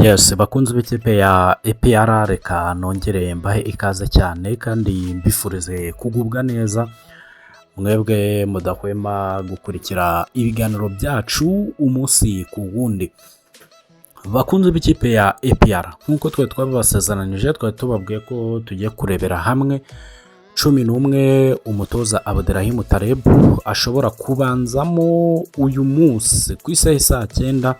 Yes, bakunzi b'ikipe ya APR, reka nongere mbahe ikaze cyane kandi mbifurize kugubwa neza, mwebwe mudahwema gukurikira ibiganiro byacu umunsi ku wundi. Bakunzi b'ikipe ya APR, nk'uko twari twabibasezeranije, twari tubabwiye ko tugiye kurebera hamwe 11 umutoza Abderrahim Taleb ashobora kubanzamo uyu munsi ku isaha saa 9,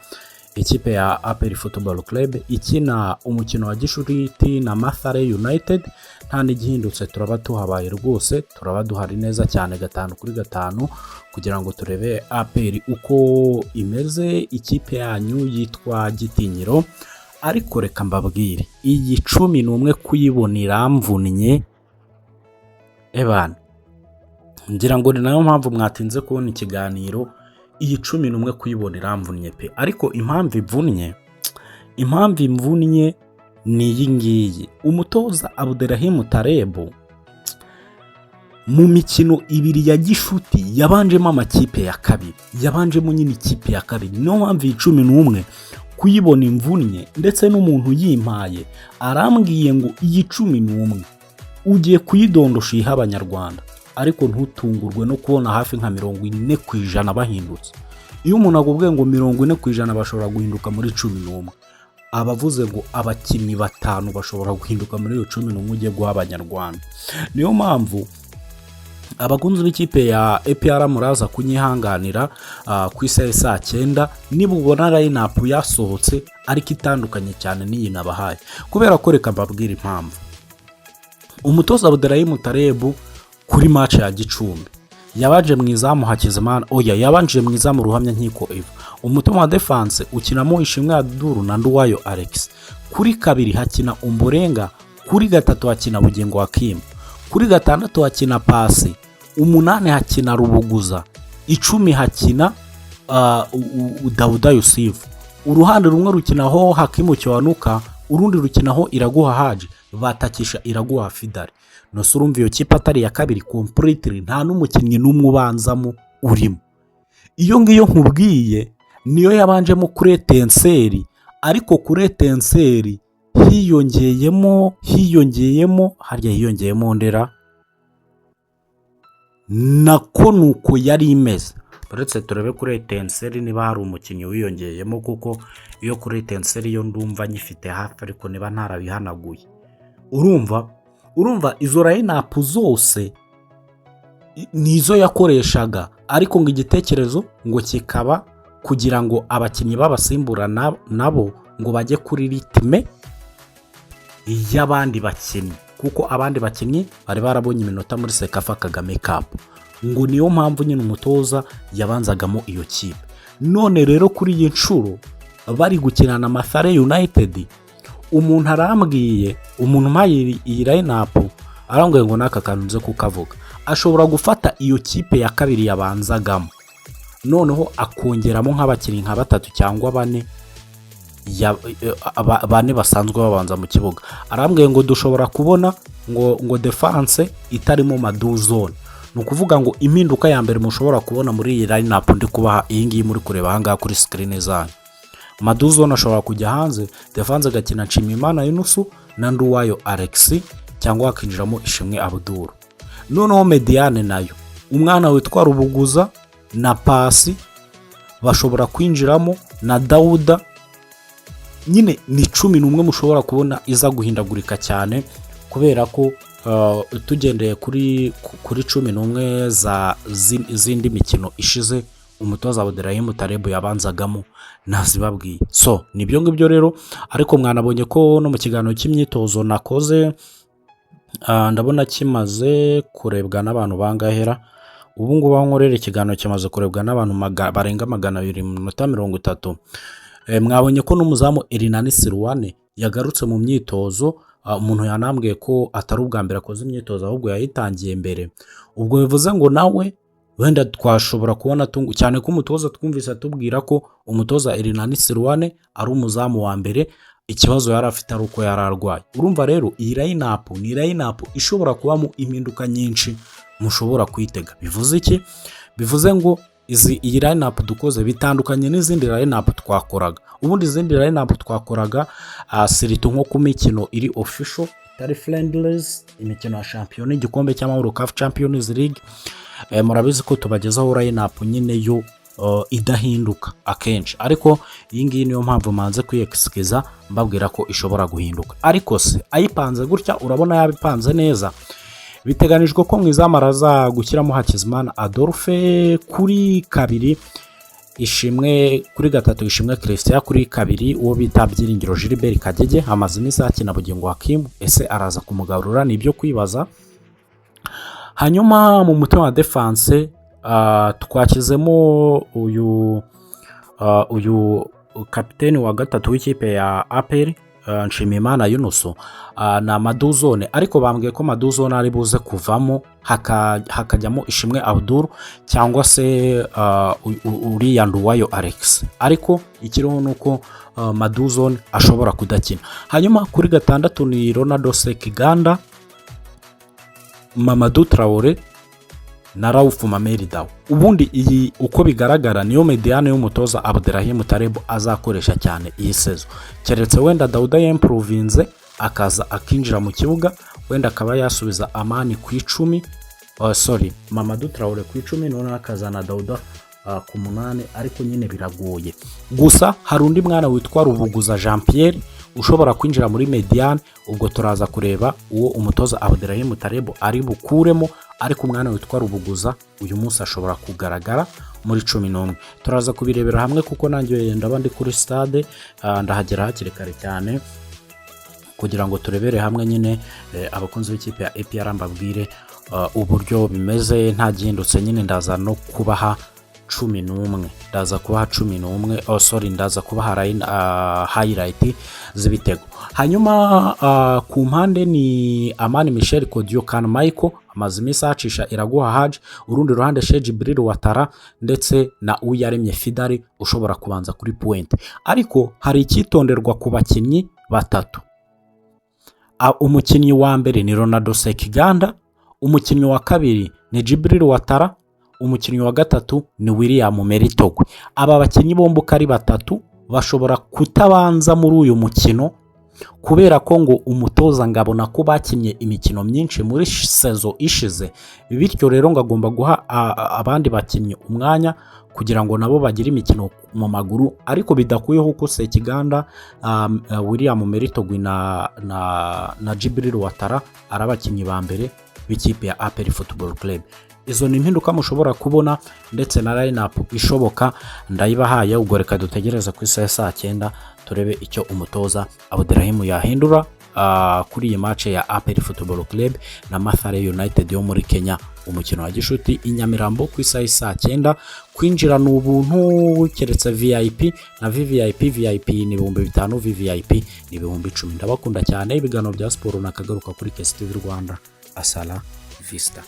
ikipe ya APR Football Club ikina umukino wa gishuti na Mathare United. Nta n'igihindutse, turaba tuhabaye rwose, turaba duhari neza cyane gatanu kuri gatanu kugira ngo turebe APR uko imeze, ikipe yanyu yitwa Gitinyiro. Ariko reka mbabwire, iyi 11 kuyibona iramvunnye ebana, ngira ngo ni nayo mpamvu mwatinze kubona ikiganiro. Iyi 11 kuyibona iramvunnye pe! Ariko impamvu imvunnye ni iyi ngiyi: umutoza Abderrahim Taleb mu mikino ibiri ya gishuti yabanjemo amakipe ya kabiri, yabanjemo nyine ikipe ya kabiri. Niyo mpamvu iyi 11 kuyibona imvunnye, ndetse n'umuntu yimpaye arambwiye ngo iyi 11 ugiye kuyidondosha uyiha Abanyarwanda, ariko ntutungurwe no kubona hafi nka 40% bahindutse. Iyo umuntu akubwiye ngo 40% bashobora guhinduka muri 11, aba avuze ngo abakinnyi batanu bashobora guhinduka muri iyo 11 ugiye guha Abanyarwanda. Niyo mpamvu abakunzi b'ikipe ya APR muraza kunyihanganira, ku isaha saa 9 niba ubona line-up yasohotse ariko itandukanye cyane n'iyi nabahaye, kubera ko reka mbabwire impamvu. Umutoza Abderrahim Taleb kuri match ya Gicumbi yabanje mu izamu Hakizimana, oya, yabanje mu izamu Ruhamya Nkiko Eva. Umutima wa défense ukinamo Ishimwe Abdul na Nduwayo Alex. Kuri kabiri hakina Umborenga, kuri gatatu hakina Bugingo Hakim, kuri gatandatu hakina Pasi, umunani hakina Rubuguza, 10 hakina Dawuda Yusufu. Uruhande rumwe rukinaho Hakimu Kiwanuka, urundi rukinaho Iraguha Haji, batakisha Iraguha Fidari. Nose urumva iyo kipe atari iya kabiri completely? Nta n'umukinnyi n'umwe ubanzamo urimo. Iyo ngiyo nkubwiye niyo yabanjemo kuri Etincelles, ariko kuri Etincelles hiyongeyemo harya hiyongeyemo ndera nako nuko yari imeze. Uretse turebe kuri Etincelles niba hari umukinnyi wiyongeyemo, kuko iyo kuri Etincelles yo ndumva nyifite hafi, ariko niba ntarabihanaguye. Urumva izo line-up zose ni izo yakoreshaga, ariko ngo igitekerezo ngo kikaba kugira ngo abakinnyi b'abasimbura nabo ngo bajye kuri rythme y'abandi bakinnyi, kuko abandi bakinnyi bari barabonye iminota muri CECAFA Kagame Cup. Ngo niyo mpamvu nyine umutoza yabanzagamo iyo kipe. None rero kuri iyi nshuro bari gukina na Mathare United, umuntu arambwiye, umuntu umpaye iyi line-up arambwiye ngo n'aka kantu nze kukavuga: ashobora gufata iyo kipe ya kabiri yabanzagamo, noneho akongeramo nk'abakinnyi nka batatu cyangwa bane, bane basanzwe babanza mu kibuga. Arambwiye ngo dushobora kubona ngo défense itarimo Maduzone. Ni ukuvuga ngo impinduka ya mbere mushobora kubona muri iyi line-up ndi kubaha, iyi ngiyi muri kureba aha ngaha kuri screen zanyu, Maduzone ashobora kujya hanze, défense agakina Nshimiyimana Yunusu na Nduwayo Alex, cyangwa hakinjiramo Ishimwe Abdul. Noneho médiane nayo, umwana witwa Rubuguza na Pasi bashobora kwinjiramo na Dawuda. Nyine ni 11 mushobora kubona iza guhindagurika cyane, kubera ko tugendeye kuri 11 za z'indi mikino ishize umutoza Abderrahim Taleb yabanzagamo nazibabwiye. So nibyo ngibyo rero. Ariko mwanabonye ko no mu kiganiro cy'imyitozo nakoze, ndabona kimaze kurebwa n'abantu bangahera ubu ngubu. Aho nkorera ikiganiro kimaze kurebwa n'abantu barenga 200 mu minota 30. Mwabonye ko n'umuzamu Erinani Siruwane yagarutse mu myitozo. Umuntu yanambwiye ko atari ubwa mbere akoze imyitozo, ahubwo yayitangiye mbere. Ubwo bivuze ngo nawe wenda twashobora kubona, cyane ko umutoza twumvise atubwira ko umutoza Erinani Siruwane ari umuzamu wa mbere, ikibazo yari afite ari uko yari arwaye. Urumva rero iyi line-up ni line-up ishobora kubamo impinduka nyinshi mushobora kwitega. Bivuze iki? Bivuze ngo izo line-up zose mushobora kuzibona Iyi line-up dukoze bitandukanye n'izindi line-up twakoraga. Ubundi izindi line-up twakoraga, surtout nko ku mikino iri official itari friendlies, imikino ya shampiyona, igikombe cy'amahoro, CAF Champions League, murabizi ko tubagezaho line-up nyine yo idahinduka akenshi. Ariko iyi ngiyi niyo mpamvu manze kwiyexcusa mbabwira ko ishobora guhinduka. Ariko se ayipanze gutya, urabona yabipanze neza? Biteganijwe ko mu izamu araza gushyiramo Hakizimana Adolphe, kuri kabiri Ishimwe, kuri gatatu Ishimwe Christian, kuri kabiri uwo bita Byiringiro Gilbert Kagege. Amaze iminsi akina. Bugingo Hakimu, ese araza kumugarura? Ni ibyo kwibaza. Hanyuma mu mutima wa défense twashyizemo uyu kapiteni wa gatatu w'ikipe ya APR, Nshimiyimana Yunusu, na Maduzone. Ariko bambwiye ko Maduzone ari buze kuvamo, hakajyamo Ishimwe Abdul cyangwa se uriya Nduwayo Alex. Ariko ikiriho ni uko Maduzone ashobora kudakina. Hanyuma kuri gatandatu ni Ronaldo Sekiganda, Mamadou Traore na Raouf Memel Dao. Ubundi iyi uko bigaragara niyo médiane y'umutoza Abderrahim Taleb azakoresha cyane iyi saison, keretse wenda Dauda yimprovinze akaza akinjira mu kibuga, wenda akaba yasubiza Amani ku 10, sorry, Mamadou Traore ku 10, noneho akazana Dauda ku 8. Ariko nyine biragoye. Gusa hari undi mwana witwa Rubuguza Jean Pierre ushobora kwinjira muri médiane. Ubwo turaza kureba uwo umutoza Abderrahim Taleb ari bukuremo. Ariko umwana witwa Rubuguza uyu munsi ashobora kugaragara muri 11. Turaza kubirebera hamwe kuko nanjye ndaba ndi kuri stade, ndahagera hakiri kare cyane kugira ngo turebere hamwe nyine, abakunzi b'ikipe ya APR, mbabwire uburyo bimeze. Nta gihindutse nyine ndaza no kubaha 11, ndaza kubaha 11, oh sorry, ndaza kubaha highlight z'ibitego. Hanyuma ku mpande ni Amani Michel Kodio Kan Michael, amaze iminsi ahacisha Iraguha Haji. Urundi ruhande Cheick Djibril Ouattara ndetse na Uyaremye Fidali ushobora kubanza kuri pointe. Ariko hari icyitonderwa ku bakinnyi batatu. Umukinnyi wa mbere ni Ronaldo Sekiganda, umukinnyi wa kabiri ni Djibril Ouattara, umukinnyi wa gatatu ni William Meritogwe. Aba bakinnyi bombi uko ari batatu bashobora kutabanza muri uyu mukino kubera ko ngo umutoza ngo abona ko bakinnye imikino myinshi muri saison ishize, bityo rero ngo agomba guha abandi bakinnyi umwanya kugira ngo nabo bagire imikino mu maguru. Ariko bidakuyeho ko Sekiganda, William Meritogwi na Djibril Ouattara ari abakinnyi ba mbere b'ikipe ya APR Football Club. Izo ni impinduka mushobora kubona, ndetse na line-up ishoboka ndayibahaye. Ubwo reka dutegereze ku isaha ya saa 9 turebe icyo umutoza Abderrahim yahindura kuri iyi match ya APR Football Club na Mathare United yo muri Kenya, umukino wa gishuti i Nyamirambo ku isaha saa 9. Kwinjira ni ubuntu keretse VIP na VVIP. VIP ni 5000, VVIP ni 10,000. Ndabakunda cyane. Ibiganiro bya siporo nakagaruka kuri KSTV Rwanda. Hasta la vista.